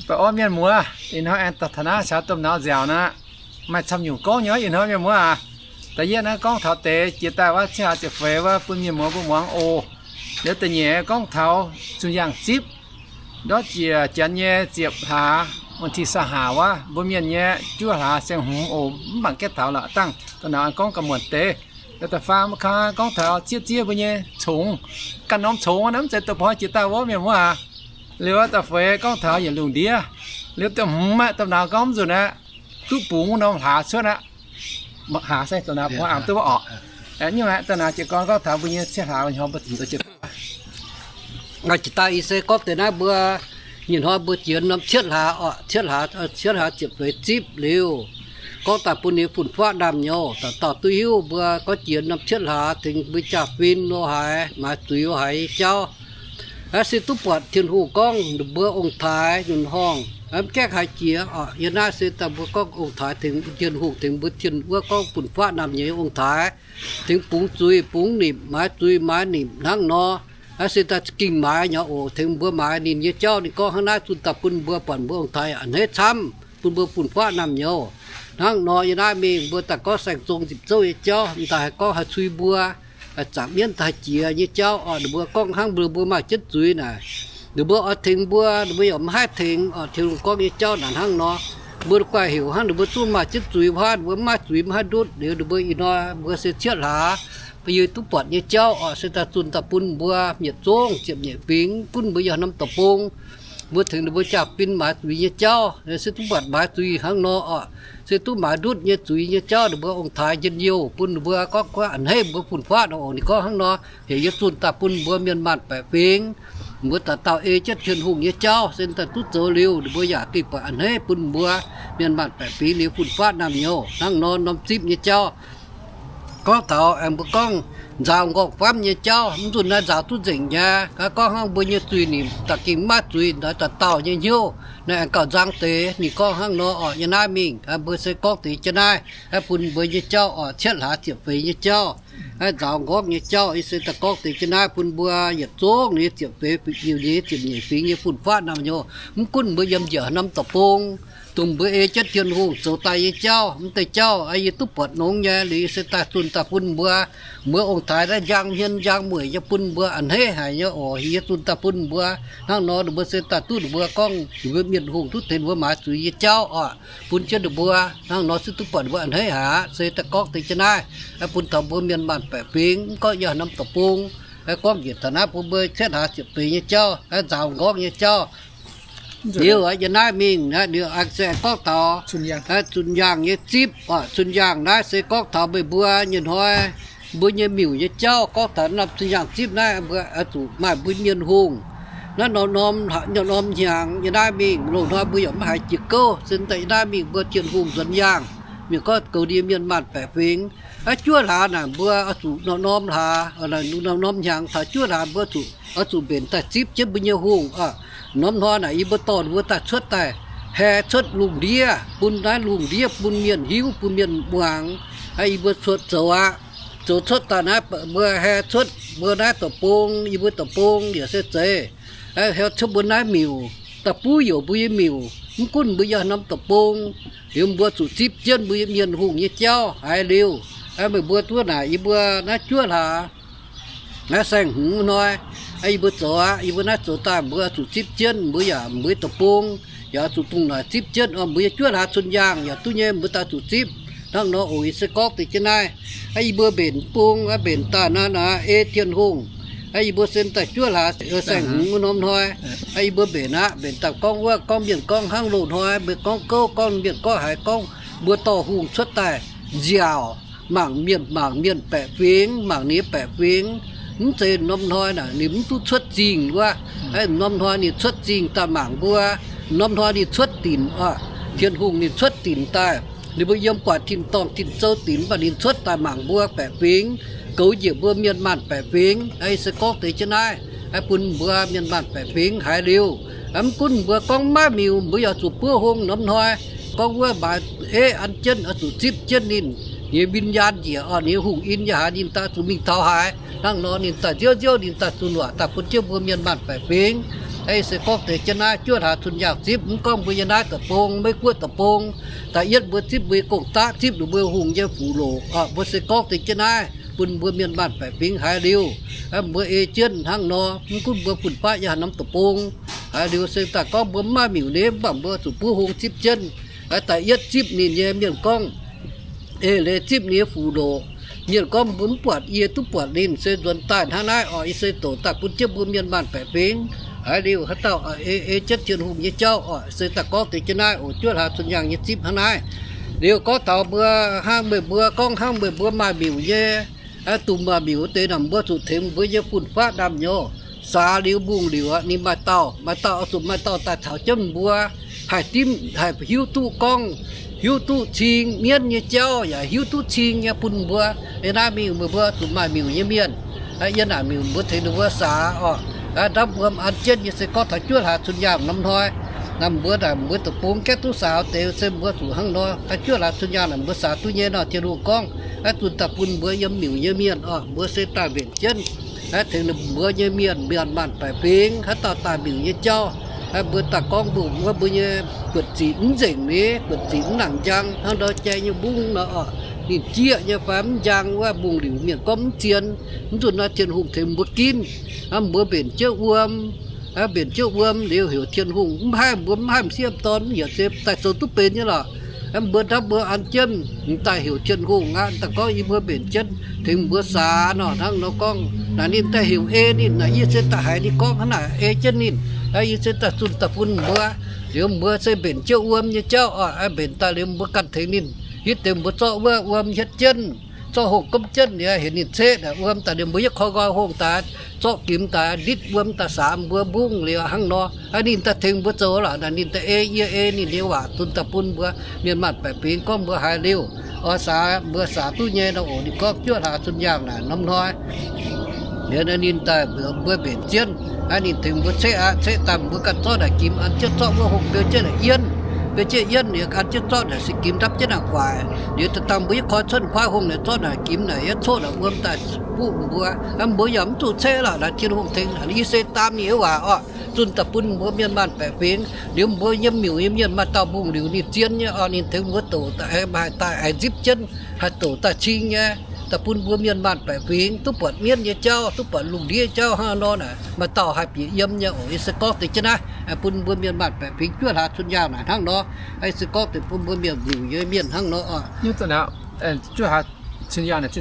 Baengh orn mienh muoz, ih hnoi aengx daaih taux naaiv caux domh nauz nziaauc nor, maaih camv nyungc gorngv nyei ih hnoi mienh muoz aac. Da'yietv naaiv gorngv taux deix jiex daaih wuov cietv hlaax ziepc feix wuov bun mienh muoz mbuo muangx oc. Liuz da'nyeic gorngv taux Zun Yaangh Zipv, ndortv jiex janx nyei ziepc hlaax, วันที่ saa hlaax wuov, mbuo mienh nyei juov hlaax saeng-hmz oc. Mv baac gaengh taux la'dangh da'nauz gorngv ga'muonc deix. Liuz da'faam mbuo kangv gorngv taux cietv ziev mbuo nyei congx, ganh norm congx wuov, mv zeiz doqc boi jiex daaih wuov mienh muoz aac. Liuz wuov da'feix gorngv taux yietc lungh ndiev. Liuz da'hmz aqv, da'nauz gorngv mv nzunc aqv, duqv bungx wuov norm hlaax cuotv aqv. Hlaax se da'nauz boi aengx duqv wuov orqc. Nyungc aqv, da'nauz jiez gorn gorngv taux mbuo nyei cietv hlaax nor mbuo jiex daaih ih se gorngv deix naaiv mbuo nyei hnoi mbuo jiex norm cietv hlaax orqc, cietv hlaax, cietv hlaax ziepc feix zipv liuz, gorngv daaih bun ninh fun-faqv naamh nyouz dauh dauh duqv hiuv mbuo gorngv jiex norm cietv hlaax tengx mbuo jaa-fin lo haaix, maaiz zuiz lo haaix nyei jauv. Aa, se duqv buatc Tin-Hungh gorngv ninh mbuo ong-taaix nyunc horngh, mv gaengh haaix jiex orqc. Yie naaiv se daaih mbuo gorngv ong-taaix tengx Tin-Hungh, tengx mbuo Tin wuov gorngv fun-faqv naamh nyouz ong-taaix, tengx bungx zuiz bungx nimc, maaiz zuiz maaiz nimc hnangv nor. Aa, se daaih za'gengh maaiz nyei oc, tengx mbuo maaiz ninh nyei jauv. Ninh gorngv hnangv naaiv zunh daaih bun mbuo buatc mbuo ong-taaix a'hneiv camv, bun mbuo fun-faqv naamh nyouz. Hnangv nor yie naaiv mingh mbuo daaih gorngv saeng-zong nzipc zouv nyei jauv, m'daaih haih gorngv haih cui mbuo, zaangc mienv daaih jiex nyei jauv orqc. Ninh mbuo gorngv hnangv mbuo, mbuo maaih jienv zuiz naaic, ninh mbuo oix tengx mbuo, ninh mbuo yaac mv haih tengx orqc. Tin-Hungh gorngv nyei jauv naaic hnangv nor. Mbuo guaih heuc hnangv ninh mbuo zungv maaih jienv zuiz wuov, ninh mbuo mv maaih zuiz mv haih ndutv. Liuz ninh mbuo ih hnoi mbuo se cietv hlaax, mbuo yie duqv buatc nyei jauv orqc, se daaih zunh daaih bun mbuo yietc zungv ziepc nyeic fingx, gunv mbuo yiem norm deic-bung, mbuo tengx ninh mbuo jaa-fin maaiz zuiz nyei jauv, se duqv buatc maaiz zuiz hnangv nor orqc. Se duqv maaiz ndutv nyei zuiz nyei jauv, ninh mbuo ong-taaix njien-youh bun ninh mbuo gorngv a'hneiv mbuo fun-faqv nor oc. Ninh gorngv hnangv nor, heuc yie zunh daaih bun mbuo mienh maanh baeqc fingx, mbuo dauh dauh ei jienv Tin-Hungh nyei jauv, se daaih duqv zoux liuz, ninh mbuo yaac gengh buatc a'hneiv bun mbuo mienh maanh baeqc fingx liuz fun-faqv naamh nyouz. Hnangv nor norm zipv nyei jauv gorngv taux aengx mbuo gorngv nzaaux nqorngv-famv nyei jauv. Mv zunh naaiv nzaaux duqv nzengc nyei. Gorngv hnangv mbuo nyei zuiz nimc daaih gengh mv maaih zuiz, naaiv dauh dauh nyei hnyouv naaiv aengx gauh nzang deix. Ninh gorngv hnangv nor orqc. Yie naaiv mingh mbuo se gorngv deix jienv naaiv, bun mbuo nyei jauv orqc, cietv hlaax ziepc feix nyei jauv, nzaaux nqorngv nyei jauv, yie se daaih gorngv deix jienv naaiv bun mbuo yietc zungv nyei ziepc feix fingx, ziepc nyeic fingx nyei fun-faqv naamh nyouz. Mv gunv mbuo yiem njiec norm deic-bung, dongh mbuo ei jienv Tin-Hungh zoux daaih nyei jauv, mv deix jauv yie duqv buatc nongx nyei. Liuz yie se daaih zunh daaih bun mbuo, mbuo ong-taaix naaiv njang hmien njang mueic nyei bun mbuo a'hneiv haic nyei oc. Yie zunh daaih bun mbuo hnangv nor, ninh mbuo se daaih duqv ninh mbuo gorngv ninh mbuo mienh hungh duqv tengx mbuo maaiz zuiz nyei jauv orqc, bun jienv ninh mbuo. Hnangv nor se duqv buatc ninh mbuo a'hneiv haic. Se daaih gorngv deix jienv naaiv bun taux mbuo mienh maanh baeqc fingx, mv gorngv yiem norm deic-bung, gorngv njiec taux naaiv bun mbuo cietv hlaax ziepc feix nyei jauv, nzaaux nqorngv nyei jauv. Liuz yie naaiv mingh, liuz se gorngv taux Zun Yaangh nyei zipv orqc. Zun Yaangh naaiv se gorngv taux meih mbuo nyei hnoi, mbuo nyei miuc nyei jauv. Gorngv taux norm Zun Yaangh zipv naaiv, mbuo oix zuqc maaih mbuo mienh hungh. Naaiv norm, norm hnyangx yie naaiv mingh, loz-hnoi mbuo yaac mv haiz jiex gouv, se daaih yie naaiv mingh mbuo Tin-Hungh nzuonx yaangh, mienh gorngv goux ndie mienh maanh baeqc fingx. Aa, juov hlaax naaic mbuo oix zuqc norm, norm hlaax, norm, norm hnyangx taux juov hlaax mbuo zuqc, oix zuqc mbenc daaih zipv jienv mbuo nyei hungh. Norm hnoi naaic yie mbuo dorh ninh mbuo daaih cuotv daaih, hae cuotv lungh ndiev, bun naaiv lungh ndiev bun mienh hiuv, bun mienh muangx. Yie mbuo cuotv zoux aqv. Zoux cuotv daaih naaiv mbuo hae cuotv mbuo naaiv deic-bung, yie mbuo deic-bung yaac se zeiz hae cuotv mbuo naaiv miuc, da'buv youc mbuo nyei miuc. Mv gunv mbuo yiem norm deic-bung, liuz mbuo zuqc zipv jienv mbuo nyei mienh hungh nyei jauv haiz liuz, meih mbuo duqv naaic yie mbuo naaiv juov hlaax, naaiv saeng-hmz hnoi, yie mbuo zoux aqv. Yie mbuo naaiv zoux daaih mbuo zuqc zipv jienv, mbuo yaac mbuo deic-bung yaac zuqc dongh naaic zipv jienv. Mbuo nyei juov hlaax Zun Yaangh yaac duqv nyei, mbuo daaih zuqc zipv. Hnangv nor oc, yie se gorngv deix jienv naaiv. Yie mbuo mbenc bung, mbenc daaih naaiv naaiv ei Tin-Hungh. Yie mbuo se daaih juov hlaax saeng-hmz wuov norm hnoi, yie mbuo mbenc aqv. Mbenc daaih gorngv wuov, gorngv mienh gorngv hnangv loz-hnoi mbuo gorngv gouv, gorngv mienh gorngv haaix, gorngv mbuo dorh hungh cuotv daaih nziaauc, mangc mienh, mangc mienh baeqc fingx, mangc ninh baeqc fingx. Mv zeiz norm hnoi naaic ninh mv duqv cuotv zingh wuov. Norm hnoi ninh cuotv zingh daaih mangc mbuo. Norm hnoi ninh cuotv dinc, Tin-Hungh ninh cuotv dinc daaih. Ninh mbuo yiem buatc tin-dorngh tin-zouv dinc, mv baac ninh cuotv daaih mangc mbuo baeqc fingx, goux njiec mbuo mienh maanh baeqc fingx. Yie se gorngv deix jienv naaiv bun mbuo mienh maanh baeqc fingx haiz liuz, mv gunv mbuo gorngv maiv miuc, mbuo yaac zuqc buov hung norm hnoi. Gorngv wuov maaiz ei an jienv, oix zuqc zipv jienv ninh nyei win-nyaanh njiec, ninh hungh in yaac haiz ninh daaih zuqc mingh taux haaix. Hnangv nor ninh daaih nziouv nziouv ninh daaih zunh waac daaih bun jienv mbuo mienh maanh baeqc fingx. Ih se gorngv deix jienv naaiv juov hlaax cun yaangh zipv, mv gorngv mbuo yiem naaiv deic-bung, Meiv Guoqv deic-bung, da'yietv mbuo zipv mbuo nyei gong-daqv, zipv ninh mbuo hungh nyei fuqv-loqc oc. Mbuo se gorngv deix jienv naaiv bun mbuo mienh maanh baeqc fingx haiz liuz, mbuo ei jienv hnangv nor. Mv gunv mbuo fun-faqv yiem haaix norm deic-bung, haiz liuz se daaih gorngv mbuo mv maaih miuc nyei, mv baac mbuo zuqc buov hung zipv jienv. Da'yietv zipv ninh nyei mienh gorngv, eix leiz zipv ninh nyei fuqv-loqc. Mienh gorngv mbuo mv buatc yie duqv buatc ninh, se nzuonx daaih hnangv naaiv oc. Yie se doqc daaih bun jienv mbuo mienh maanh baeqc fingx haiz liuz, haaix dauh ei, ei jienv Tin-Hungh nyei jauv oc. Se daaih gorngv deix jienv naaiv oc, juov hlaax cun yaangh nyei zipv hnangv naaiv. Liuz gorngv taux mbuo hnangv meih mbuo gorngv hnangv meih mbuo maaih miuc nyei, dongh maaih miuc deix naaic, mbuo zuqc tengx mbuo nyei fun-faqv naamh nyouz saax liuz mbungh liuz aqv. Ninh maaih dauh, maaih dauh oix zuqc maaih dauh daaih caux jienv mbuo haih dimv, haih hiuv duqv gorngv, hiuv duqv cing mienv nyei jauv yaac hiuv duqv cing nyei bun mbuo. Yiem naaiv mingh meih mbuo zuqc maaih miuc nyei mienh, yiem naaic miuc mbuo tengx ninh mbuo saax oc. Ndamv wuom an jienv nyei se gorngv taux juov hlaax cun yaangh norm hnoi, naaic mbuo naaic mbuo deic-bung gaengh duqv saax deix se mbuo zuqc hnangv nor. Juov hlaax cun yaangh naaic mbuo saax duqv nyei nor, Tin-Hungh gorngv zunh daaih bun mbuo yiem miuc nyei mienh oc. Mbuo se daaih mbenc jienv tengx ninh mbuo nyei mienh, mienh maanh baeqc fingx, haaix dauh daaih miuc nyei jauv, mbuo daaih gorngv mbuo, mbuo, mbuo nyei buonc ziqc mv nzengc nyei, buonc ziqc mv nangc njang hnangv ndau jai nyei mbungv nor oc. Ninh jieqv nyei fai mv njang wuov, mbungh liuc mienh gorngv mv zien. Mv nzunc nor Tin-Hungh tengx mbuo ginv, mbuo mbenc jienv wuom, mbenc jienv wuom liuz heuc Tin-Hungh, mv haih, mbuo mv haih m'sieqv m'dorn mv heuc se daaih zoux duqv benx nyei lorqc. Mbuo ndamv mbuo an jienv m'daaih heuc Tin-Hungh aqv. Daaih gorngv yie mbuo mbenc jienv tengx mbuo saax nor, hnangv nor gorngv naaic ninh daaih heuc ei ninh naaic, yie se daaih haiz ninh gorngv hnangv naaic ei jienv ninh. Yie se daaih zunh daaih bun mbuo. Liuz mbuo se mbenc jienv wuom nyei jauv oc. Mbenc daaih liuz mbuo ganh tengx ninh hitv deix mbuo zorqv wuov wuom hietv jienv, zorqv hungh gomv jienv liuz heuc ninh ceqv naaic wuom daaih liuz mbuo yietv koi nqoi hungh daaih zorqv gimx daaih nditv wuom daaih saax mbuo mbungv liuz hnangv nor. Ninh daaih tengx mbuo zoux lorqc naaic, ninh daaih ei yie ei ninh nyei waac zunh daaih bun mbuo mienh maanh baeqc fingx gorngv mbuo haiz liuz oix saax, mbuo saax duqv nyei nor oc. Ninh gorngv juov hlaax cun yaangh naaic norm hnoi liuz ninh daaih mbuo mbenc jienv, ninh tengx mbuo ceqv aqv. Ceqv daaih mbuo ganh zorqv naaic gimx an jienv, zorqv wuov hungh beu jienv naaic yienv, beu jienv yienv liuz an jienv zorqv naaic se gimx ndapv jienv naaic guaaic. Liuz daaih dangh mbuo yietv koi cuotv kuaaiv hungh naaic, zorqv naaic gimx naaic yietv coqv naaic wuom daaih buqv mbuo. Mbuo yaac mv zuqc ceqv lorqc naaic, Tin-Hungh tengx naaic, yie se daam ninh nyei waac oc. Zunh daaih bun mbuo mienh maanh baeqc fingx. Liuz mbuo yiem miuc nyei mienh maaih dauh mbungh liuc ninh zien nyei oc, ninh tengx mbuo doqc daaih, haih daaih aengx nzipv jienv, haih doqc daaih cing nyei, daaih bun mbuo mienh maanh baeqc fingx duqv buatc mienv nyei jauv, duqv buatc lungh ndiev jauv hnangv nor naaic, maaih dauh haih bieqc yiem nyei oc. Yie se gorngv deix jienv naaiv bun mbuo mienh maanh baeqc fingx juov hlaax cun yaangh naaic hnangv nor. Yie se gorngv deix bun mbuo miuc nyei mienh hnangv nor oc. Juov hlaax cun yaangh naaic,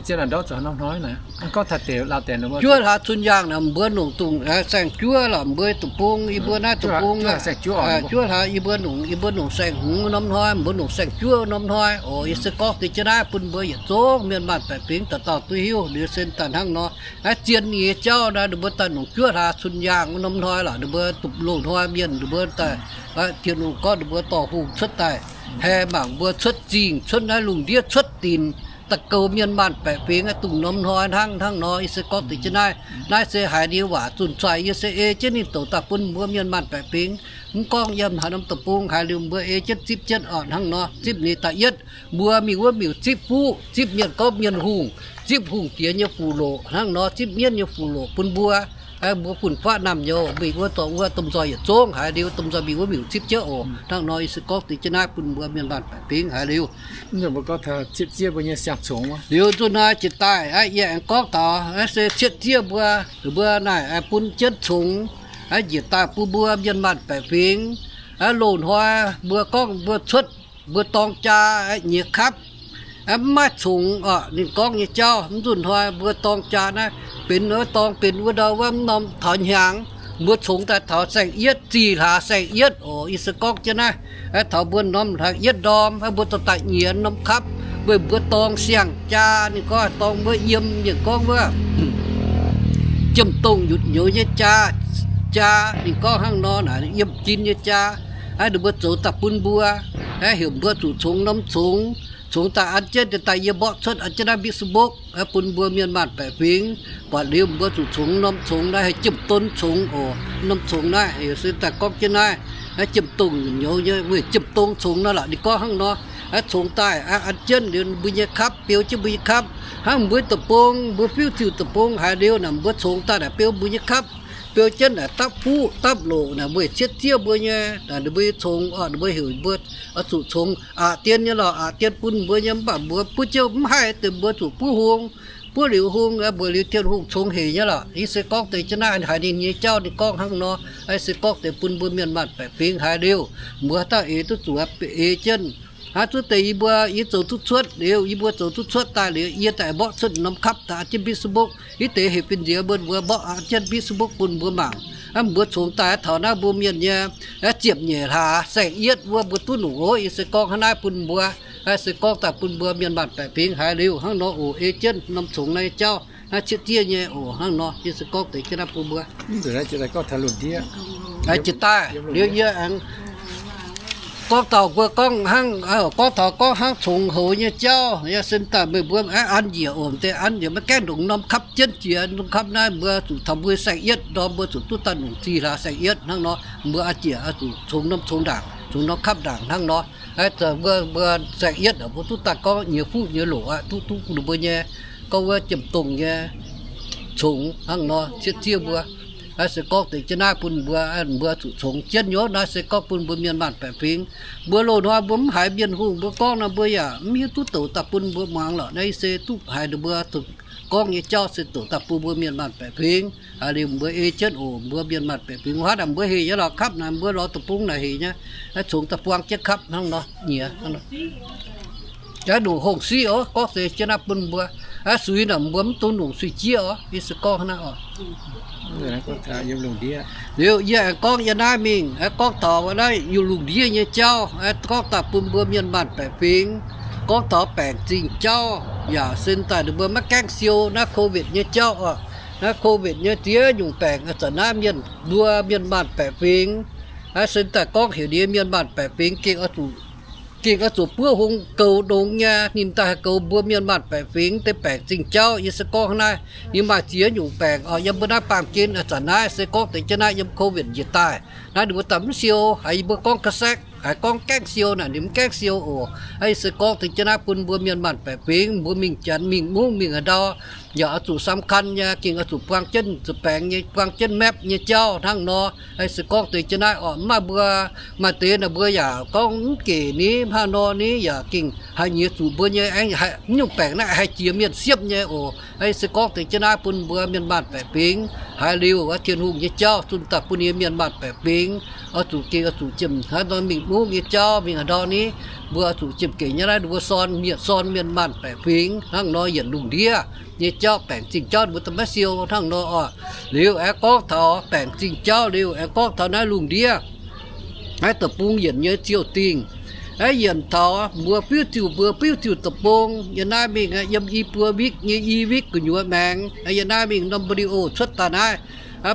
juov hlaax cun yaangh naaic mbuo nongc dungc saeng-juov lorqc, mbuo deic-bung, yie mbuo naaiv deic-bung, juov hlaax yie mbuo nongc, yie mbuo nongc saeng-hungx norm hnoi, mbuo nongc saeng-juov norm hnoi oc. Yie se gorngv deix jienv naaiv bun mbuo yietc zungv mienh maanh baeqc fingx dauh dauh duqv hiuv. Liuz se daaih hnangv nor, naaiv zien nyei jauv naaiv, ninh mbuo daaih nongc juov hlaax cun yaangh norm hnoi lorqc, ninh mbuo dupc loz-hnoi mienh, ninh mbuo daaih, Tin-Hungh gorngv ninh mbuo dorh hungh cuotv daaih, haih mangc mbuo cuotv zingh, cuotv naaiv lungh ndiev, cuotv dinc, daaih goux mienh maanh baeqc fingx aqv. Dongh norm hnoi hnangv, hnangv nor. Yie se gorngv deix jienv naaiv, naaiv se haiz ninh nyei waac zunh cuaix, yie se ei jienv ninh doqc daaih bun mbuo mienh maanh baeqc fingx. Mv gorngv yiem haaix norm deic-bung, haiz liuz mbuo ei jienv zipv jienv oc. Hnangv nor zipv ninh da'yietv, mbuo mingh wuov miuc zipv fuqv, zipv mienh gorngv mienh hungh, zipv hungh diex nyei fuqv-loqc hnangv nor, zipv mienv nyei fuqv-loqc bun mbuo. Mbuo fun-faqv naamh nyouz mingh wuov dorngx wuov, domh nzoih yietc zungv haiz liuz domh nzoih mingh wuov miuc zipv jienv oc. Hnangv nor yie se gorngv deix jienv naaiv bun mbuo mienh maanh baeqc fingx haiz liuz. Liuz nzunc hnoi jiex daaih, yie aengx gorngv taux naaiv se cietv zieqv mbuo, mbuo naaic bun jienv congx, njiec daaih bun mbuo mienh maanh baeqc fingx. Loz-hnoi mbuo gorngv mbuo cuotv, mbuo dorng jaa nyiex kapv, mv maaih congx oc. Ninh gorngv nyei jauv, mv nzunc hnoi mbuo dorng jaa naaiv benx wuov dorng benx wuov ndau wuov, mv norm taux hnyangx mbuo congx daaih taux saeng-yietv, zih hlaax saeng-yietv oc. Yie se gorngv jienv naaiv, taux mbuo norm hlaax yietv ndorm, mbuo dorh daaih nyiex norm kapv, weic mbuo dorng siang-jaa. Ninh gorngv dorng wuov yiem, mienh gorngv wuov jiem-dongh nyutc nyouz nyei jaa, jaa. Ninh gorngv hnangv nor naaic, yiem jin nyei jaa. Ninh mbuo zoux daaih bun mbuo, heuc mbuo zuqc congx norm congx. Congx daaih an jienv daaih yie mborqv cuotv an jienv naaiv Facebook bun mbuo mienh maanh baeqc fingx buatc liuz, mbuo zuqc congx norm congx naaiv, heuc jiem-don congx oc. Norm congx naaiv heuc se daaih gorngv jienv naaiv, jiem-dongh nyouz nyei, weic jiem-dongh congx naaiv lorqc. Ninh gorngv hnangv nor, congx daaih an jienv liuz mbuo nyei kapv, beu jienv mbuo nyei kapv. Hnangv mbuo deic-bung, mbuo fiuv ziuc deic-bung haiz liuz naaic, mbuo congx daaih naaic beu mbuo nyei kapv. beu jienv naaic dapv fuqv dapv loqc naaic, mbuo cieqv zieqv mbuo nyei, naaic ninh mbuo nyei congx oc, ninh mbuo heuc mbuo oix zuqc congx aqc dien nyei lorqc, aqc dien bun mbuo nyei, mv baac mbuo buov jienv mv haih deix, mbuo zuqc buov hung, buov liuz hung, mbuox liuz Tin-Hungh congx hec nyei lorqc. Yie se gorngv deix jienv naaiv haiz ninh nyei jauv ninh gorngv hnangv nor, se gorngv deix bun mbuo mienh maanh baeqc fingx haiz liuz, mbuo daaih eix duqv zuqc eix jienv. Hnangv zuov deix yie mbuo, yie zoux duqv cuotv liuz, yie mbuo zoux duqv cuotv daaih liuz, yie daaih mborqv cuotv norm kapv daaih an jienv Facebook, yie deix hec fin-nziex mbuo, mbuo mborqv an jienv Facebook bun mbuo mangc. Mbuo congx daaih taux naaiv mbuo mienh nyei ziepc nyeic hlaax saeng-yietv wuov mbuo duqv nungc oc. Yie se gorngv hnangv naaiv bun mbuo, se gorngv daaih bun mbuo mienh maanh baeqc fingx haiz liuz hnangv nor oc. Ei jienv norm congx naaiv nyei jauv naaiv cieqv zieqv nyei oc. Hnangv nor yie se gorngv deix jienv naaiv bun mbuo. Jiex daaih liuz yie aengx gorngv taux mbuo gorngv hnangv, gorngv taux gorngv hnangv congx houx nyei jauv, yaac sen daaih meih mbuo an njiec oc, deix an njiec maiv gaengh ndongc norm kapv jienv jiex, norm kapv naaiv mbuo zuqc taux mbuo saeng-yietv nor, mbuo zuqc duqv daaih nongc zih hlaax saeng-yietv hnangv nor, mbuo an njiec zuqc congx norm congx ndaangc, congx norm kapv ndaangc hnangv nor. Mbuo, mbuo saeng-yietv mbuo duqv daaih gorngv nyiex fuqv nyei loqc aqv, duqv, duqv ninh mbuo nyei gorngv wuov jiem-dongh nyei congx hnangv nor cieqv zieqv mbuo. Se gorngv deix jienv naaiv bun mbuo, mbuo zuqc congx jienv nyei. Naaiv se gorngv bun mbuo mienh maanh baeqc fingx. Mbuo loz-hnoi mbuo mv haiz Mienh hungh mbuo gorngv nor, mbuo yaac mv hiuv duqv douc daaih bun mbuo muangx lorqc. Naaiv se duqv haiz ninh mbuo gorngv nyei jauv se douc daaih bun mbuo mienh maanh baeqc fingx. Liuz mbuo ei jienv oc, mbuo mienh maanh baeqc fingx. Huaav naaic mbuo hec nyei lorqc, kapv naaic mbuo lorz deic-bung naaic hec nyei. Congx daaih buang jienv kapv hnangv nor nyiex. Jaax nungc hongh siqv oc, gorngv deix jienv naaiv bun mbuo. Suix naaic mbuo mv dungx nungc suix jieqv oc. Yie se gorngv hnangv naaiv oc. Liuz yie aengx gorngv yie naaiv mingh, gorngv taux naaiv lungh ndiev nyei jauv, gorngv daaih bun mbuo mienh maanh baeqc fingx. Gorngv taux baengc zingh jauv yaac sen daaih ninh mbuo maiv gaengh siou naaiv COVID nyei jauv oc. Naaiv COVID nyei ziex nyungc baengc zanc naaiv mienh, mbuo mienh maanh baeqc fingx, sen daaih gorngv heuc ninh mienh maanh baeqc fingx gengh oix zuqc buov hung goux nongx nyei, ninh daaih haih goux mbuo mienh maanh baeqc fingx deix baengc zingh jauv. Yie se gorngv hnangv naaiv, ninh maaih ziex nyungc baengc oc. Yiem mbuo naaiv baamh gen zanc naaiv se gorngv deix jienv naaiv yiem COVID njiec daaih naaiv, ninh mbuo daaih mv siou haiz yie mbuo gorngv ga'saeqv, haiz gorngv gaengh siou naaic ninh mv gaengh siou oc. Yie se gorngv deix jienv naaiv bun mbuo mienh maanh baeqc fingx, mbuo mingh janx mingh mungv mingh haaix ndau yaac oix zuqc สำคัญ nyei, gengh oix zuqc buang jienv zuqc baengx nyei, buang jienv mapv nyei jauv hnangv nor. Yie se gorngv deix jienv naaiv oc. Mv maaih mbuo, maaih deix naaic mbuo yaac gorngv mv gec ni, hnangv nor ni yaac gengh haih nyiex zuqc mbuo nyei, mv nyungc baengc naaiv haih jiex mienh siepv nyei oc. Yie se gorngv deix jienv naaiv bun mbuo mienh maanh baeqc fingx haiz liuz Tin-Hungh nyei jauv zunh daaih bun yie mienh maanh baeqc fingx oix zuqc gengh oix zuqc ziemx hnangv nor mingh mungv nyei jauv mingh haaix ndau ni, mbuo oix zuqc ziemx gec nyei naaiv, ninh mbuo sorn mienh, sorn mienh maanh baeqc fingx hnangv nor yienc lungh ndiev nyei jauv, baengc zingh jauv ninh mbuo daaih maiv siou hnangv nor oc. Liuz aengx gorngv taux baengc zingh jauv liuz aengx gorngv taux naaiv lungh ndiev naaiv deic-bung yienc nyei ziouh dingh. Aeqv, yienc taux mbuo fiuv ziuh, mbuo fiuv ziuh deic-bung yiem naaiv mingh, yiem i buo wik nyei i wik gu'nyuoz maengx, yiem naaiv mingh norm video cuotv daaih naaiv,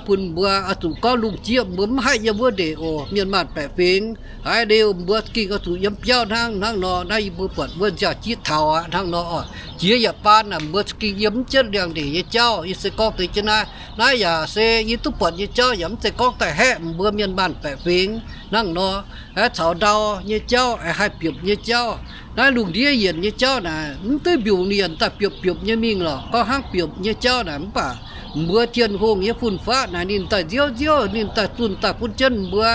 bun mbuo oix zuqc gorngv lungh jieqv mbuo mv haih yiem wuov ndeic oc, mienh maanh baeqc fingx. Haiz liuz mbuo gengh oix zuqc yiem biauv hnangv. Hnangv nor naaiv yie mbuo buatc wuov nziaaux-jieqv taux aqv hnangv nor oc. Jiex yaac baan naaic mbuo gengh yiem mv jienv liangx-ndeic nyei jauv. Yie se gorngv deix jienv naaiv, naaiv yaac se yie duqv buatc nyei jauv, yaac mv zeiz gorngv daaih haeqv mbuo mienh maanh baeqc fingx hnangv nor. Aeqv, caux ndau nyei jauv, aeqv, haih biopc nyei jauv. Naaiv lungh ndiev yienc nyei jauv naaic, mv duqv mbiungc yienc daaih biopc biopc nyei mingh lorqc. Gorngv hnangv biopc nyei jauv naaic, mv baac mbuo Tin-Hungh nyei fun-faqv naaic ninh daaih nziouv nziouv, ninh daaih zunh daaih bun jienv mbuo.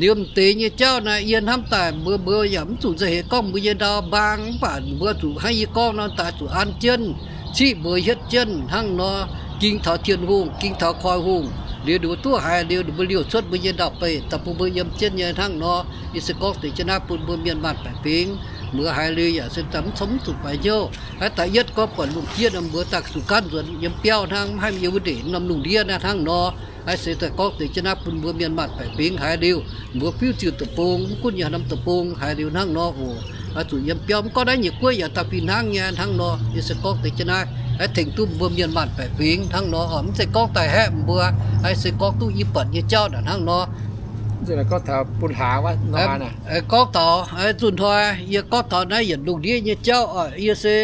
Liuz m'deix nyei jauv naaic yie hnamv daaih mbuo, mbuo yaac mv zuqc nzauh heix gorngv mbuo nyei ndau mbaang, mv baac mbuo zuqc hnangv yie gorngv nor daaih zuqc an jienv, ciqv mbuox hietv jienv hnangv nor, ging taux Tin-Hungh, ging taux Koiv-Hungh. Liuz ninh mbuo duqv haiz liuz ninh mbuo liouh cuotv mbuo nyei ndau-beih daaih bun mbuo yiem jienv nyei hnangv nor. Yie se gorngv deix jienv naaiv bun mbuo mienh maanh baeqc fingx, mbuo haiz liuz yaac se daaih mv cong mv zuqc faix hnyouv. Aav da'yietv gorngv buatc lungh jieqv nor mbuo daaih zuqc gaanv nzuonx yiem biauv hnangv, mv haih yiem wuov ndeic norm lungh ndiev naaiv hnangv nor. Aav se daaih gorngv deix jienv naaiv bun mbuo mienh maanh baeqc fingx haiz liuz, mbuo fiuv ziuh deic-bung, mv gunv yiem norm deic-bung haiz liuz hnangv nor oc. Oix zuqc yiem biauv, mv gorngv naaiv nyei guoqv yaac daaih fih hnangv nyei hnangv nor. Yie se gorngv deix jienv naaiv aeqv, tengx duqv mbuo mienh maanh baeqc fingx hnangv nor oc. Mv zeiz gorngv daaih haeqv mbuo, aav se gorngv duqv yie buatc nyei jauv naaic hnangv nor. Gorngv taux nzunh hnoi yie gorngv taux naaiv yietc lungh ndiev nyei jauv oc. Yie se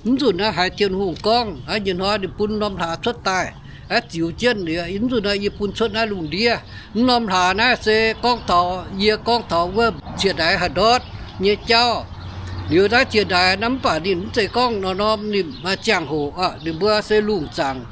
mv nzunc naaiv haiz Tin-Hungh gorngv, aav, nyei hnoi ninh bun norm hlaax cuotv daaih, aav, ziux jienv liuz, mv nzunc naaiv yie bun cuotv naaiv lungh ndiev. Mv norm hlaax naaiv se gorngv taux, yie gorngv taux wuov ciex ndaix haaix ndortv nyei jauv. Liuz naaiv ciex ndaix naaiv mv baac ninh mv zeiz gorngv nor norm ninh maaih ziangh hoc oc, ninh mbuo se lungh zaangc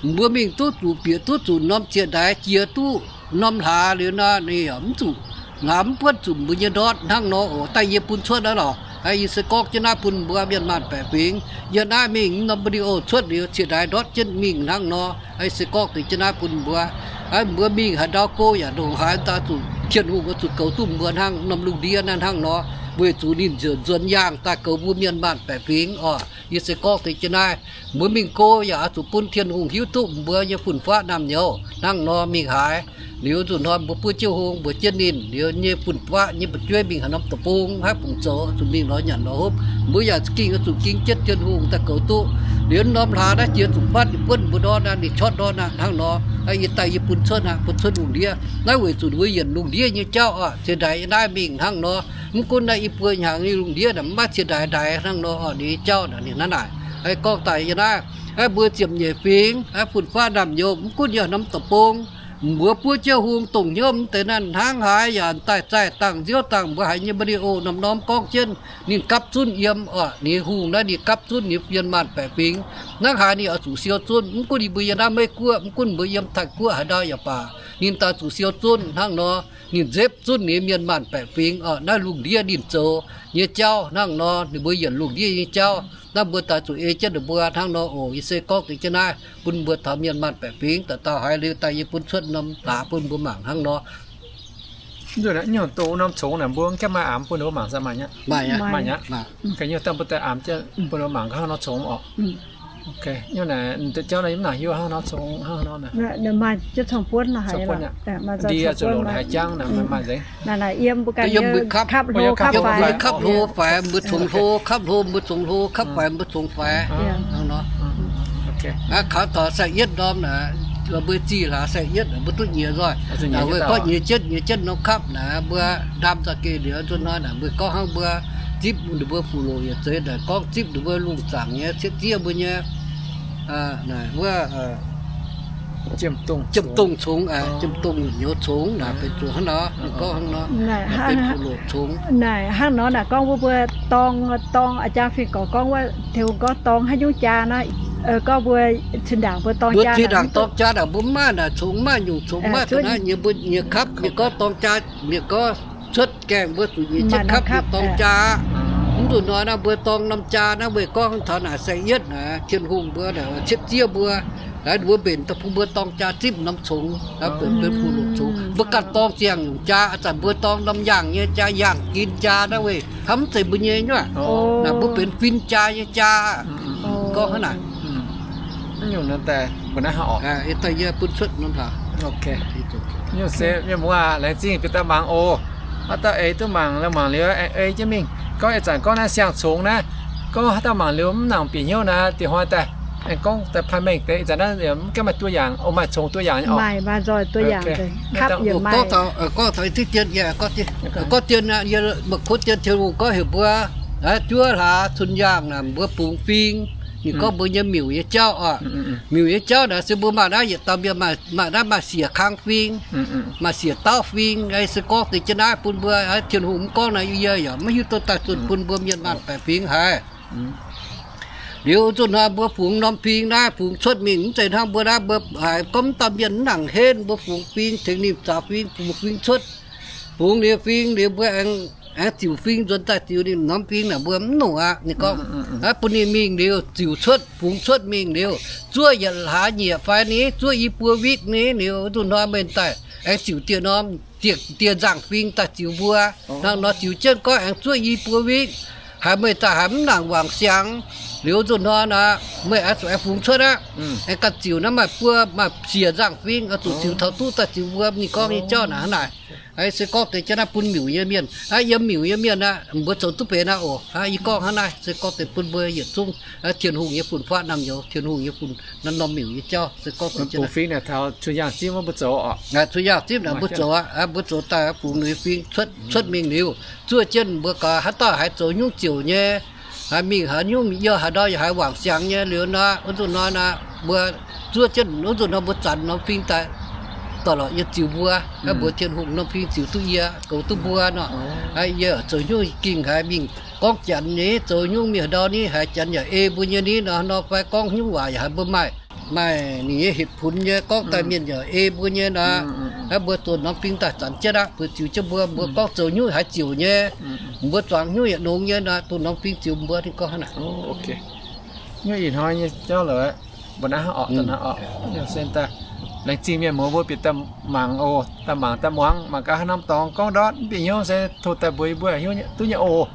Mbuo mingh duqv zuqc bieqc duqv zuqc norm ziex ndaix jiex duqv norm hlaax liuz nor, ninh mv zuqc, hlaax mv buonv zuqc mbuo nyei ndortv hnangv nor oc. Daaih yie bun cuotv naaiv lorqc. Yie se gorngv jienv naaiv bun mbuo mienh maanh baeqc fingx. Yie naaiv mingh norm video cuotv liuz ziex ndaix ndortv jienv mingh hnangv nor. Yie se gorngv deix jienv naaiv bun mbuo. Mbuo mingh haaix ndau go yaac ndongc haaix daaih zuqc Tin-Hungh oix zuqc goux duqv mbuo hnangv norm lungh ndiev naaiv hnangv nor, weic zuqc ninh nzuonx yaangh daaih goux mbuo mienh maanh baeqc fingx oc. Yie se gorngv deix jienv naaiv, mbuo mingh go yaac oix zuqc bun Tin-Hungh hiuv duqv mbuo nyei fun-faqv naamh nyouz hnangv nor mingh haaix. Liuz nzunc hnoi mbuo buov jienv hung mbuox jienv ninh, liuz nyei fun-faqv nyei fu'jueiv mingh haaix norm deic-bung, haaix fungc zoux, zuqc mingh lorz nyanc lorz hopv, mbuo yaac ging oix zuqc ging jienv Tin-Hungh daaih goux duqv. Liuz norm hlaax naaiv jiex zuqc fatv ninh buonv mbuo ndortv aqv, ninh corc ndortv aqv hnangv nor. Yie daaih yie bun cuotv aqv, bun cuotv lungh ndiev. Naaiv weic zuqc mbuo yienc lungh ndiev nyei jauv oc, ciex ndaix yie naaiv mingh hnangv nor. Mv gunv naaiv i buo hnyangx nyei lungh ndiev naaic mv maaih ciex ndaix ndaix hnangv nor oc, ninh nyei jauv naaic ninh hnangv naaic. Gorngv daaih yie naaiv, mbuo ziepc nyeic fingx, fun-faqv naamh nyouz, mv gunv yiem norm deic-bung, mbuo buov jienv hung dongh hnyouv mv deix naaiv hnangv haaix yaac daaih zaih dangh nziouv dangh mbuo haiz nyei video norm-norm gorngv jienv ninh gapv zunv yiem oc, ninh hungh naaiv ninh gapv zunv ninh mienh maanh baeqc fingx. Hnangv haaix ninh oix zuqc siou zunv, mv gunv yie mbuo yiem naaiv Meiv Guoqv, mv gunv mbuo yiem Taiv Guoqv haaix ndau yaac baac, ninh daaih zuqc siou zunv hnangv nor. Ninh nzepv zunv ninh mienh maanh baeqc fingx oc, naaiv lungh ndiev ninh zoux nyei jauv hnangv nor, ninh mbuo yienc lungh ndiev nyei jauv. Naaiv mbuo daaih zuqc ei jienv ninh mbuo hnangv nor oc. Yie se gorngv deix jienv naaiv bun mbuo taux mienh maanh baeqc fingx, dauh dauh haiz liuz daaih yie bun cuotv norm hlaax bun mbuo mangc hnangv nor. Nyungc dongh norm congx naaic mbuo gaengh maaih aamx bun ninh mbuo mangc za'gengh maaih aqv. Maaih aqv. Nyungc daaih mbuo daaih aamx jienv bun ninh mbuo mangc hnangv nor congx oc. Nyungc naaic deix jauv naaiv yie mv nangc hiuv hnangv nor congx hnangv nor naaic. Maaih jienv cong-buonv lorqc haiz, ndie zuqc longc haaix jangv naaic maaih nzengc. Naaic yiem mbuo ganh yiem mbuo kapv hlo kapv faix, kapv hlo faix mbuo congx hlo, kapv hlo mbuo congx hlo, kapv faix mbuo congx faix. Kaux taux sai-yietv ndorm naaic, mbuo zih hlaax sai-yietv mbuo duqv nyiex nzoih. Naaic weic gorngv nyiex jienv nyiex jienv norm kapv naaic mbuo ndaam za'gengh liuz nzunc hnoi naaic mbuo gorngv hnangv mbuo zipv ninh mbuo fuqv-loqc yietc zeiz naaic gorngv zipv ninh mbuo lungh zaangc nyei cietv ziev mbuo nyei naaic wuov jiem-dongh congx, jiem-dongh nyouz congx naaic benx zuqc hnangv nor, ninh gorngv hnangv nor, benx fuqv-loqc congx. Naaic hnangv nor naaic gorngv wuov mbuo dorng, dorng a'jang fingx gorx gorngv wuov Tin-Hungh gorngv dorng haaix nyungc jaa naaiv, gorngv mbuo cin-ndaangc mbuo dorng jaa, cin-ndaangc dorng jaa naaic mbuo mv maaih naaic congx, mv maaih nyungc congx, mv maaih ga'naaiv nyei, mbuo nyei kapv, mienh gorngv dorng jaa, mienh gorngv cuotv gaengh mbuo zuqc nyei cietv kapv dorng jaa. Mv zuqc nor naaiv mbuo dorng norm jaa naaiv weic gorngv taux naaic sai-yietv naaic Tin-Hungh mbuo naaic cietv ziev mbuo, naaiv mbuo mbenc daaih bun mbuo dorng jaa zipv norm congx, benx fuqv-loqc congx. Mbuo ganh dorng ziangh nyungc jaa, ih zanc mbuo dorng norm yaangh nyei jaa, yaangh gin jaa naaiv weic hnamv mv zeiz mbuo nyei nyuoqv. Naaic mbuo benx fin jaa nyei jaa. Gorngv hnangv naaic. Daaih yie bun cuotv norm hlaax. Nyungc se mienh muoz laengz zingh bieqc daaih mangc oc. Haaix dauh eix duqv mangc, mangc liuz aengx ei jienv mingh. Gorngv ih zanc gorngv naaiv siang-congx naaiv, gorngv haaix dauh mangc liuz mv nangc bieqc hnyouv naaic, diex hnoi daaih aengx gorngv daaih paav mengh deix. Ih zanc naaiv mv gaengh maaih ตัวอย่าง oc, maaih congx ตัวอย่าง oc. Gorngv taux ih dien, gorngv dien, maaih kuv dien Tin-Hungh gorngv heuc mbuo, juov hlaax cun yaangh naaic mbuo bungx fing. Ninh gorngv mbuo nyei miuc nyei jauv oc. Miuc nyei jauv naaic se mbuo maaih naaiv yietc dauh mienh maaih naaiv maaih siec kang fing, maaih siec dauv fing. Se gorngv deix jienv naaiv bun mbuo, Tin-Hungh mv gorngv naaiv yie yaac maiv hiuv duqv daaih zunh bun mbuo mienh maanh baeqc fingx haiz. Liuz zunh hnoi mbuo fungx norm fing naaiv fungx cuotv mingh mv zeiz hnangv mbuo naaiv mbuo haiz gorngv mv dauh mienh mv nangc henv, mbuo fungx fing tengx ninh zaux fing, fungx fing cuotv. Fungx liuz fing liuz mbuo aengx, aengx ziux fing nzuonx daaih ziux ninh norm fing naaic mbuo mv nongc aqv. Ninh gorngv bun ninh mingh liuz ziux cuotv, fungx cuotv mingh liuz, zuov yietc hlaax nyieqc fai ni, zuov i buo witv ni, liuz zunh hnoi meih daaih aengx ziux dieh norm, dieh nzangc fing daaih ziux mbuo. Hnangv nor ziux jienv gorngv aengx zuov i buo witv. Haiz meih daaih haiz mv nangc wangc siangx, liuz zunh hnoi naaic meih aengx zuqc aengx fungx cuotv aqv. Aengx ganh ziux naaiv maaih buo maaih siec nzangc fing oix zuqc ziux taux duqv daaih ziux mbuo. Ninh gorngv nyei jauv naaic hnangv naaic. Se gorngv deix jienv naaiv bun miuc nyei mienh, yiem miuc nyei mienh aqv, mbuo zoux duqv benx aqv oc. Yie gorngv hnangv naaiv se gorngv deix bun mbuo yietc zungv Tin-Hungh nyei fun-faqv naamh nyouz, Tin-Hungh nyei fun, naaiv norm miuc nyei jauv se gorngv deix jienv naaiv. Cun yaangh zipv mbuo zoux aqv, mbuo zoux aqv, mbuo zoux daaih fungx liuz fing cuotv, cuotv mingh liuz, zuov jienv mbuo gaax haaix dauh haiz zoux nyungc ziouc nyei, haiz mingh haaix nyungc yie haaix ndau yaac haiz wangc siangx nyei liuz nor, wuov nzunc hnoi naaic mbuo zuov jienv wuov nzunc hnoi mbuo zanc norm fing daaih dorh lorqc yie ziux mbuo, mbuox Tin-Hungh norm fing ziux duqv yie, goux duqv mbuo nor. Yie zoux nyungc ging haiz mingh gorngv janx ni, zoux nyungc mingh haaix ndau ni, haiz janx yaac ei mbuo nyei ni nor, nor fai gorngv nyungc waac yaac haiz mbuo maaih Maaih ninh nyei เหตุผล nyei gorngv daaih mienh yaac ei mbuo nyei nor. Aav, mbuo zoux norm fing daaih zanc jienv aqv, mbuo ziux jienv mbuo, mbuo gorngv zoux hnyouv haaix ziouc nyei, mbuo zuangx hnyouv yietc nongx nyei nor, dongh norm fing ziux mbuo ninh gorngv hnangv naaic. Nyuv ih hnoi nyei jauv lorqc, mbuo naaiv hnangv orqc, da'naaiv orqc. Laengz zingh mienh muoz mbuo bieqc daaih mangc oc, daaih mangc daaih muangx, mangc gaax haaix norm dorngx gorngv ndortv mv bieqc hnyouv se tov daaih mbuox yie mbuo hnyouv duqv nyei oc.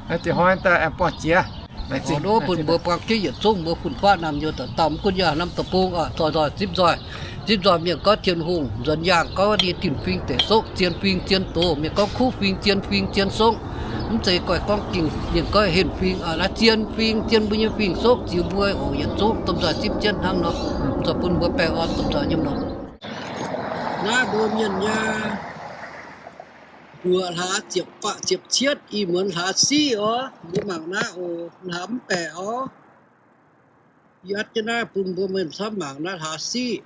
Naaiv deix hnoi daaih aengx buangh jiex. Laengz zingh bun mbuo buangh jiex yietc zungv mbuo fun-faqv naamh nyouz dauh dauh mv gunv yaac norm deic-bung oc, zoih nzoih zipv nzoih, zipv nzoih mienh gorngv Tin-Hungh nzuonx yaangh gorngv ninh tin-fing deic sokv, zien fing zien doz, mienh gorngv kuv fing, zien fing zien sokv. Mv zeiz goih gorngv gingh mienh gorngv henh fing, naaiv zien fing, zien mbuo nyei fing sokv ziux mbuo oc. Yietc zungv domh nzoih zipv jienv hnangv nor, zoih bun mbuo baengh orn domh nzoih nyei nor. Naaiv mbuo mienh nyei mbuoqc hlaax ziepc faah ziepc cietv, ih muonz hlaax siqv oc. Mbuo mangc naaiv oc, hlaax mv baeqc oc. Yie atv jienv naaiv bun mbuo mienh camv mangc naaiv hlaax siqv.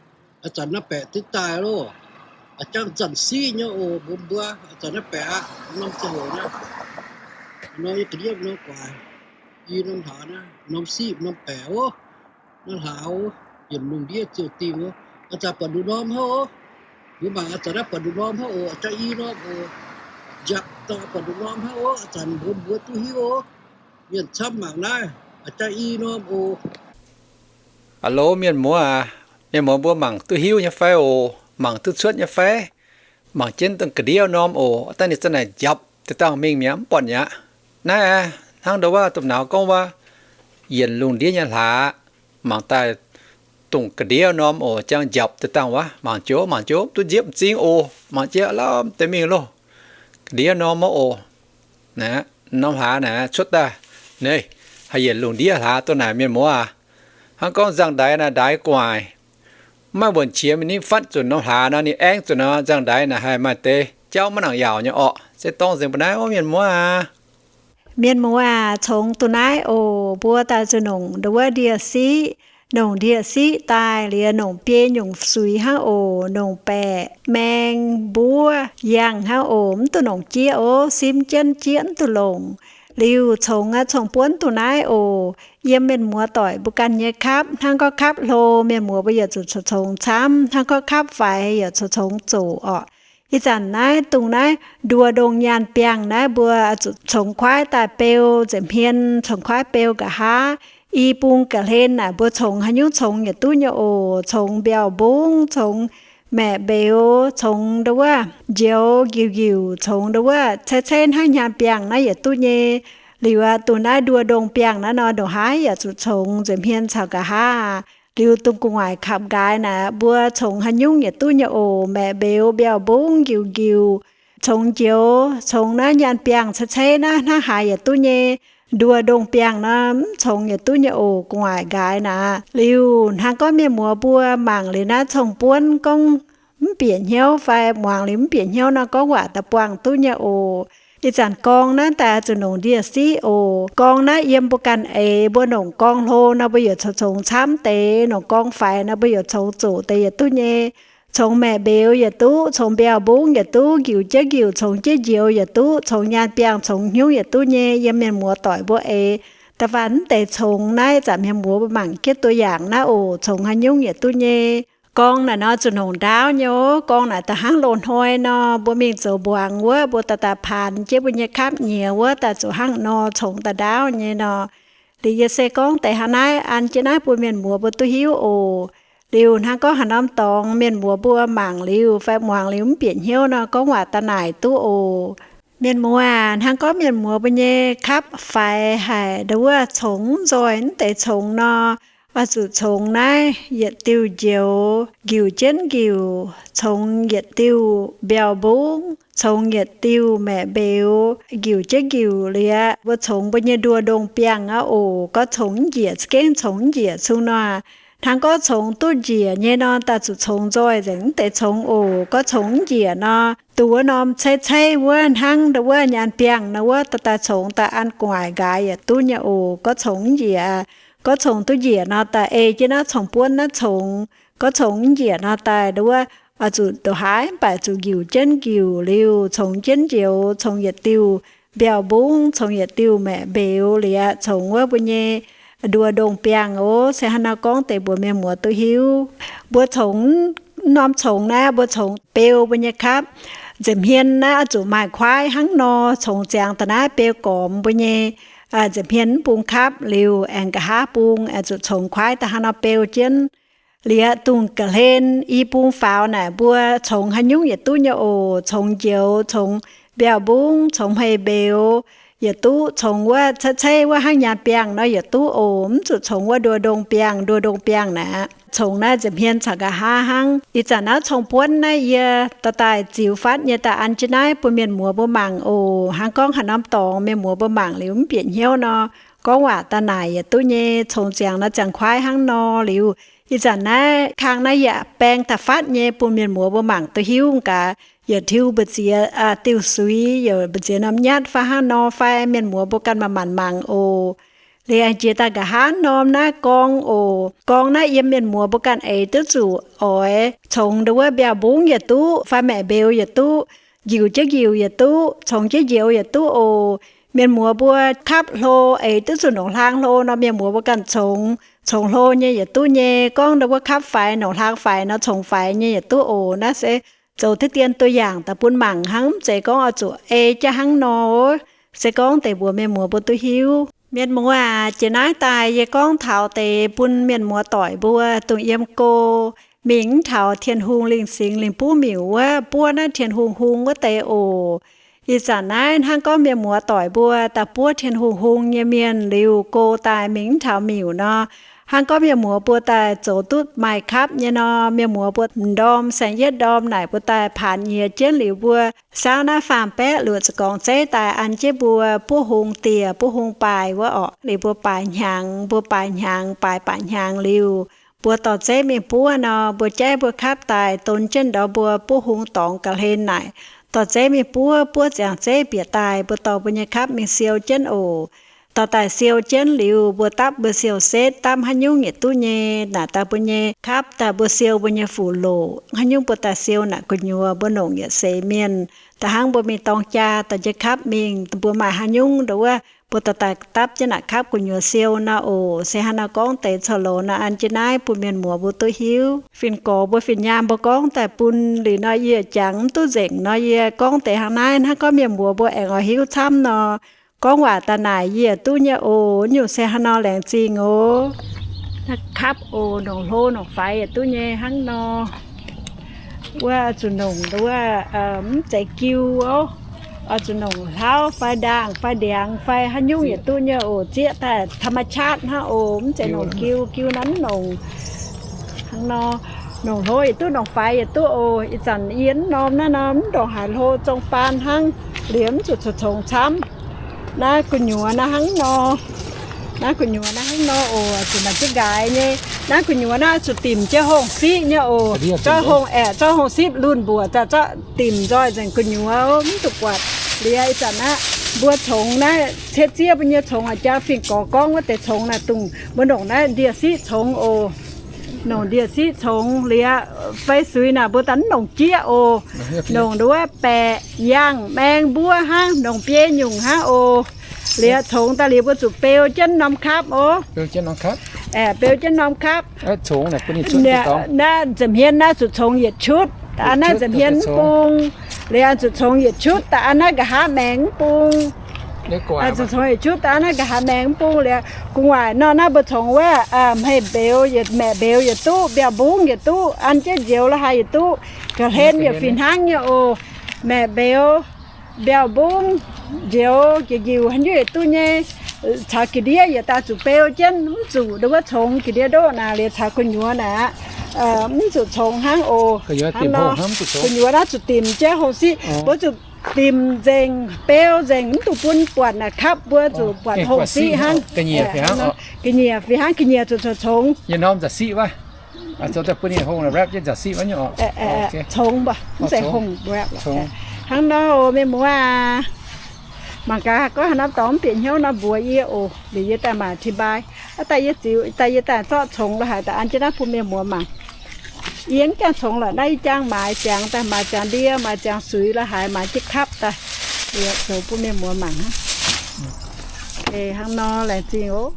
A'zanc naaiv baeqc duqv daaih loh. A'jangv zanc siqv nyei oc, mbuo mbuo a'zanc naaiv baeqc aqv, norm ziangh hoc naaiv. Nor yie ga'ndiev norm guaix, yie norm hlaax naaiv, norm siqv norm baeqc oc. Naaiv hlaax oc, yienc lungh ndiev ziouc dingh oc. A'zanc buatc nduqc norm hnangv oc. Mbuo mangc a'zanc naaiv buatc nduqc norm hnangv oc, a'jangv i norm oc. Njapc daaih buatc nduqc norm hnangv oc, a'zanc mbuo mbuo duqv hiuv oc. Mienh camv mangc naaiv, a'jangv i norm oc. Alo, mienh muoz aac, mienh muoz mbuo mangc duqv hiuv nyei fai oc? Mangc duqv cuotv nyei fai? Mangc jienv dongh ga'ndiev norm oc. Dangh ninh zanc naaic njapc deix dangh mingh mi'aqv, mv buatc mi'aqv. Naaiv hnangv ndau wuov domh nauz gorngv wuov, yienc lungh ndiev nyei hlaax, mangc daaih dongh ga'ndiev norm oc, jangx njapc deix dangh wuov. Mangc joux, mangc joux, duqv nziepv m'zing oc. Mangc jienv lamh deix mingh loh. Ga'ndiev norm wuov oc. Naaiv norm hlaax naaiv cuotv daaih, naaiv haih yienc lungh ndiev hlaax dongh naaic, mienh muoz aac. Hnangv gorngv nzangc-ndaix naaic, ndaix gu'nguaaic, mv maaih wuonh qiex mingh nitv fatv zuqc norm hlaax nor, ninh aengv zuqc nor, nzangc-ndaix naaic haih maaih deix jauv maiv nangc yaauc nyei orqc. Se dorng nzengc mbuo naaiv, mienh muoz aac. Mienh muoz aac, congx duqv naaiv oc. Mbuo daaih zuqc nongc ndau wuov ndie-siqv, nongc ndie-siqv daaih liuz nongc biei nyungc suix hnangv oc, nongc baeqc, maeng, mbuov, yangh hnangv oc. Mv duqv nongc jieqv oc, simv jienv jieqv mv duqv longc. Liuz congx aqv, congx buonv duqv naaiv oc. Yiem mienh muoz doic mbuo ganh nyei kapv, hnangv gorngv kapv hlo, mienh muoz mbuo yietc zuqc congx camv, hnangv gorngv kapv faix yietc zuqc congx zoqc orqc. Ih zanc naaiv dongh naaiv nduoh ndongh nyaanh biangh naaiv, mbuo zuqc congx kuaaiv daaih beu nza'hmien, congx kuaaiv beu nqa'haav, i bung ga'hlen naaic, mbuo congx haaix nyungc congx yietc duqv nyei oc. Congx mbiauh mbungv, congx maeqc mbeux, congx ndau wuov njoux njiuc njiuc, congx ndau wuov ceix ceix hnangv nyaanh biangh naaiv yietc duqv nyei. Liuz aqv, dongh naaiv nduoh ndongh biangh naaiv nor, ndongc haaix yaac zuqc congx nza'hmien caux nqa'haav. Liuz dongh gu'nguaaic kapv nqaaix naaic, mbuo congx haaix nyungc yietc duqv nyei oc. Maeqc mbeux, mbiauh mbungv, njiuc njiuc, congx njoux, congx naaiv nyaanh biangh ceix ceix naaiv hnangv haaix yietc duqv nyei. Nduoh ndongh biangh nor mv congx yietc duqv nyei oc, gu'nguaaic nqaaix naaic. Liuz hnangv gorngv mienh muoz mbuo mangc liuz naaiv cong-buonv gorngv mv bieqc hnyouv fai muangx liuz mv bieqc hnyouv nor, gorngv waac daaih buangh duqv nyei oc. Ih zanc gorngv naaiv daaih zuqc nongc ndie-siqv oc. Gorngv naaiv yiem mbuo ganh eix, mbuo nongc gorngv hlo nor, mbuo yietc congx congx camv deix, nongc gorngv faix nor, mbuo yietc congx zoqc deix yietc duqv nyei. Congx maeqc mbeux yietc duqv, congx mbiauh mbungv yietc duqv, njiuc jienv njiuc, congx jienv njoux yietc duqv, congx nyaanh biangh, congx hnyungv yietc duqv nyei. Yiem mienh muoz doic mbuo eix, da'faanh mv deix congx naaiv zanc mienh muoz mbuo mangc jienv ตัวอย่าง naaiv oc. Congx haaix nyungc yietc duqv nyei. Gorngv naaic nor zuqc nongc ndaauv nyei oc. Gorngv naaic da'hnangv loz-hnoi nor, mbuo mingh zoux mbuangz wuov, mbuo daaih daaih paanx jienv mbuo nyei kapv nyiex wuov, daaih zuqc hnangv nor congx daaih ndaauv nyei nor. Liuz yie se gorngv deix hnangv naaiv an jienv naaiv bun mienh muoz mbuo duqv hiuv oc. Liuz hnangv gorngv haaix norm dorngx mienh muoz mbuo mangc liuz fai muangx liuz mv bieqc hnyouv nor, gorngv waac daaih naaic duqv oc. Mienh muoz aac, hnangv gorngv mienh muoz mbuo nyei kapv faix haic, ndau wuov congx mv nzoih mv deix congx nor, oix zuqc congx naaiv yietc diuh njoux njiuc jienv njiuc, congx yietc diuh mbiauh mbungv, congx yietc diuh maeqc mbeux njiuc jienv njiuc liuz, mbuo congx mbuo nyei nduoh ndongh biangh aqv oc. Gorngv congx mv njiec, za'gengh congx mv njiec cung nor, hnangv gorngv congx duqv njiec nyei nor, daaih zuqc congx nzoih nzengc mv deix congx oc. Gorngv congx mv njiec nor, dongh wuov norm ceix ceix wuov hnangv ndau wuov nyaanh biangh nor wuov, daaih daaih congx daaih an gu'nguaaic nqaaix yietc duqv nyei oc. Gorngv congx mv njiec, gorngv congx duqv njiec nor, daaih ei jienv naaiv cong-buonv naaiv congx. Gorngv congx mv njiec nor, daaih ndau wuov oix zuqc ndongc haaix mv baac zuqc njiuc jienv njiuc liuz, congx jienv njoux, congx yietc diuh mbiauh mbungv, congx yietc diuh maeqc mbeux liuz, congx wuov mbuo nyei nduoh ndongh biangh oc. Se hnangv nor gorngv deix mbuox mienh muoz duqv hiuv. Mbuo congx, norm congx naaiv mbuo congx beu mbuo nyei kapv. Nza'hmien naaiv oix zuqc maaih kuaaiv hnangv nor, congx ziangx da'naaiv beu gormx mbuo nyei nza'hmien mv bung kapv liuz, aengx nqa'haav bung aengx zuqc congx kuaaiv da'hnangv nor beu jienv. Liuz dongh ga'hlen i bung faaux naaic mbuo congx haaix nyungc yietc duqv nyei oc. Congx njoux, congx mbiauh mbungv, congx hmei mbeux yietc duqv, congx wuov ceiv-ceiv wuov hnangv nyaanh biangh nor yietc duqv oc. Mv zuqc congx wuov nduoh ndongh biangh, nduoh ndongh biangh naaic. Congx naaiv nza'hmien caux nqa'haav hnangv. Ih zanc naaiv cong-buonv naaiv yie dorh daaih ziux fatv nyei daaih an jienv naaiv bun mienh muoz mbuo mangc oc. Hnangv gorngv haaix norm dorngx mienh muoz mbuo mangc liuz mv bieqc hnyouv nor, gorngv waac daaih naaic yietc duqv nyei. Congx ziangx naaiv ziangx kuaaiv hnangv nor liuz, ih zanc naaiv kang naaiv yaac baeng daaih fatv nyei bun mienh muoz mbuo mangc duqv hiuv gaax. Yietc tiuv mbu'ziex diuh suix, yietc mbu'ziex norm nyatv fai hnangv nor fai, mienh muoz mbuo ganh manc-manc mangc oc. Liuz aengx jiex daaih nqa'haav norm naaiv gorngv oc. Gorngv naaiv yiem mienh muoz mbuo ganh eix duqv zuqc oix congx nduov wuov mbiauh mbungv yietc duqv fai maeqc mbeux yietc duqv, njiuc jienv njiuc yietc duqv, congx jienv njoux yietc duqv oc. Mienh muoz mbuo kapv hlo eix duqv zuqc nongc hlaang hlo nor, mienh muoz mbuo ganh congx, congx hlo nyei yietc duqv nyei. Gorngv nduov wuov kapv faix nongc hlaang faix nor, congx faix nyei yietc duqv oc. Naaiv se zoux diqv dien ตัวอย่าง daaih bun mangc hnangv, mv zeiz gorngv oix zuqc ei jienv hnangv nor. Se gorngv deix mbuox mienh muoz mbuo duqv hiuv. Mienh muoz aac, jiex naaiv daaih yie gorngv taux deix bun mienh muoz doic mbuo dongh yiem go mingh mv taux Tin-Hungh lingh singx lingh buv miuc wuov, buov naaiv Tin-Hungh hung wuov deix oc. Ih zanc naaiv hnangv gorngv mienh muoz doic mbuo daaih buov Tin-Hungh hung nyei mienh liuz go daaih mingh mv taux miuc nor, hnangv gorngv mienh muoz mbuo daaih zoux duqv maaih kapv nyei nor, mienh muoz mbuo m'ndorm saeng-yietv ndorm naaic mbuo daaih paanx nyiex jienv liuz mbuo saauv naaiv faam-baeqv luoqc ziepc gorngx zeiv daaih an jienv mbuo buov hung dieh buov hung baaix wuov orqc. Liuz mbuo baaix hnyangx, mbuo baaix hnyangx, baaix baac hnyangx liuz, mbuo dorh zeiv mingh buov nor, mbuo jaiv mbuo kapv daaih don jienv ndorm mbuo buov hung dorngx ga'hlen naaic, dorh zeiv mingh buov, buov ziangx zeiv bieqc daaih, mbuo dorh mbuo nyei kapv mingh siou jienv oc. Dorh daaih siou jienv liuz, mbuo dapv mbuo siou setv, dapv haaix nyungc yietc duqv nyei naaic daaih mbuo nyei kapv daaih mbuo siou mbuo nyei fuqv-loqc. Haaix nyungc mbuo daaih siou naaic gu'nyuoz mbuo nongc yietc seix mienh. Da'hnangv mbuo mingh dorng jaa dorh jienv kapv mingh, mbuo maaih haaix nyungc nduov wuov, mbuo dorh daaih dapv jienv naaic kapv gu'nyuoz siou nor oc. Se hnangv nor gorngv deix corc loz nor an jienv naaiv bun mienh muoz mbuo duqv hiuv. Fin-gorx mbuo fin-nyaam mbuo gorngv daaih bun liuz nor yie jangx mv duqv nzengc nor yie gorngv deix hnangv naaiv. Hnangv gorngv mienh muoz mbuo aengx oix hiuv camv nor, gorngv waac daaih naaic yie duqv nyei oc. Nyungc se hnangv nor laengz zingh oc. Naaiv kapv oc, nongc hlo nongc faix yietc duqv nyei hnangv nor. Wuov zuqc nongc wuov, mv zeiz jiu oc. Oix zuqc nongc hlauv fai ndaangh fai ndiangx fai haaix nyungc yietc duqv nyei oc. Zieqv daaih ธรรมชาติ hnangv oc. Mv zeiz nongc jiu, jiu naaiv mv nongc. Hnangv nor, nongc hlo yietc duqv, nongc faix yietc duqv oc. Ih zanc yie mv norm naaiv nor mv ndongc haaix hlo, zong baan hnangv. Liuz mv zuqc congx camv. Naaiv gu'nyuoz naaiv hnangv nor. Naaiv gu'nyuoz naaiv hnangv nor oc, zuqc maaih jienv nqaaix nyei. Naaiv gu'nyuoz naaiv zuqc dimc jienv hongh siqv nyei oc. Zorqv hongh aeqv, zorqv hongh siqv lunh mbuoqc daaih zorqv dimc nzoih nzengc gu'nyuoz, mv zuqc buatc. Liuz ih zanc naaiv mbuo congx naaiv, ciev ziev mbuo nyei congx a'jang, fin-gorx gorngv wuov deix congx naaic dongh mbuo nongc naaiv ndie-siqv congx oc. Nongc ndie-siqv congx liuz, fai suix naaic mbuo daaih mv nongc jieqv oc. Nongc nduov baeqc, yangh, maeng, mbuov hnangv, nongc biei nyungc hnangv oc. Liuz congx daaih liuz mbuo zuqc beu jienv norm kapv oc. Beu jienv norm kapv. Naaiv nza'hmien naaiv zuqc congx yietc ชุด, da'an naaiv nza'hmien mv bung. Liuz zuqc congx yietc ชุด, da'an naaiv nqa'haav maengx mv bung. Zuqc congx yietc ชุด, da'an naaiv nqa'haav maengx mv bung. Liuz gu'nguaaic nor naaiv mbuo congx wuov, hmei mbeux yietc, maeqc mbeux yietc duqv, mbiauh mbungv yietc duqv, an jienv njoux la'haaix yietc duqv, ga'hlen yietc fih hnangv nyei oc. Maeqc mbeux, mbiauh mbungv, njoux, jiex njiuc haaix nyungc yietc duqv nyei. Caux ga'ndiev yietc daaih zuqc beu jienv, mv zuqc nduov wuov congx ga'ndiev ndoqv naaic liuz caux gu'nyuoz naaic aqv, mv zuqc congx hnangv oc. Gu'nyuoz naaiv zuqc dimc jienv hongh siqv, mbuo zuqc dimc nzengc, beu nzengc, mv zuqc bun buatc naaic kapv, mbuo zuqc buatc hongh siqv hnangv. Ga'nyiec fih hnangv, ga'nyiec zuqc congx. Congx, mv zeiz hongh. Hnangv nor oc mienh muoz aac, mangc gaax gorngv haaix norm dorngx mv bieqc hnyouv nor mbuox yie oc, liuz yie daaih maaih อธิบาย. Aav daaih yie ziux daaih, yie daaih zorqv congx la'haaix daaih an jienv naaiv bun mienh muoz mangc. Yie mv gaengh congx lorqc, naaiv yie jangx maaiz ziangx daaih, maaiz ziangx ndie, maaiz ziangx suix la'haaix, maaiz jienv kapv daaih, zoux bun mienh muoz mangc hnangv. Hnangv nor laengz zingh oc.